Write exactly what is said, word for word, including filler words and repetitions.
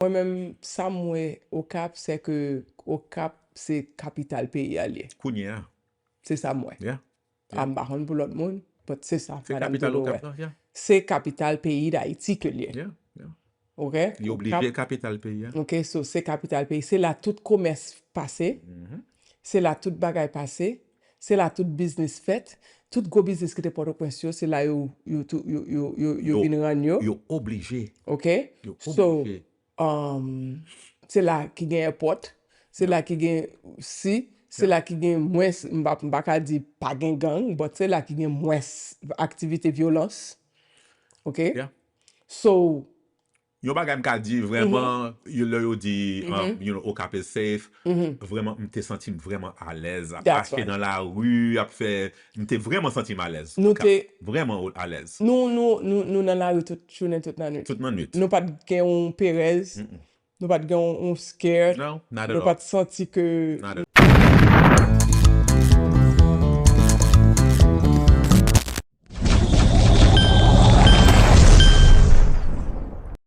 Mwen menm, sa m wè Okap, se ke Okap se kapital peyi a l ye. Kounye a. Se sa m wè. Yeah. A m pa konn pou lòt moun, but se sa Se Madanm kapital Dolo wè. Okap la, yeah. Se kapital peyi Dayiti ke l ye. Yeah, yeah. Ok? Li oblije kapital peyi a. Ok, so se kapital peyi. Se la tout komès pase. Mhm. Se la tout bagay pase. Se la tout biznis fèt. Tout gwo biznis ki te Pòtoprens yo, se la yo, yo, tou- yo, yo, yo, yo Yo- vin rann yo. Yo oblije. Ok? Yo So, oblije. um, se la ki gen èpòt. Se la ki gen si. Se la ki gen mwens, m pa m pa ka di pa gen gang, but se la ki gen mwens aktivite vyolans. Ok? Yeah. So, Yon bagay m ka di vrèman, yo- lè yo di, um, you know, Okap is safe, vrèman, m te santi m vrèman alèz. Ap That's mache right. Nan lari, ap fè, m te vrèman santi m alèz. Nou te- Vrèman alèz. nou, nou, nou, nou nan lari tout jounen, tout lannwit. Tout lannwit. Nou pa t gen yon perèz. Nou pa t gen yon, yon scared. No, not at Nou all. Pa t santi ke Not at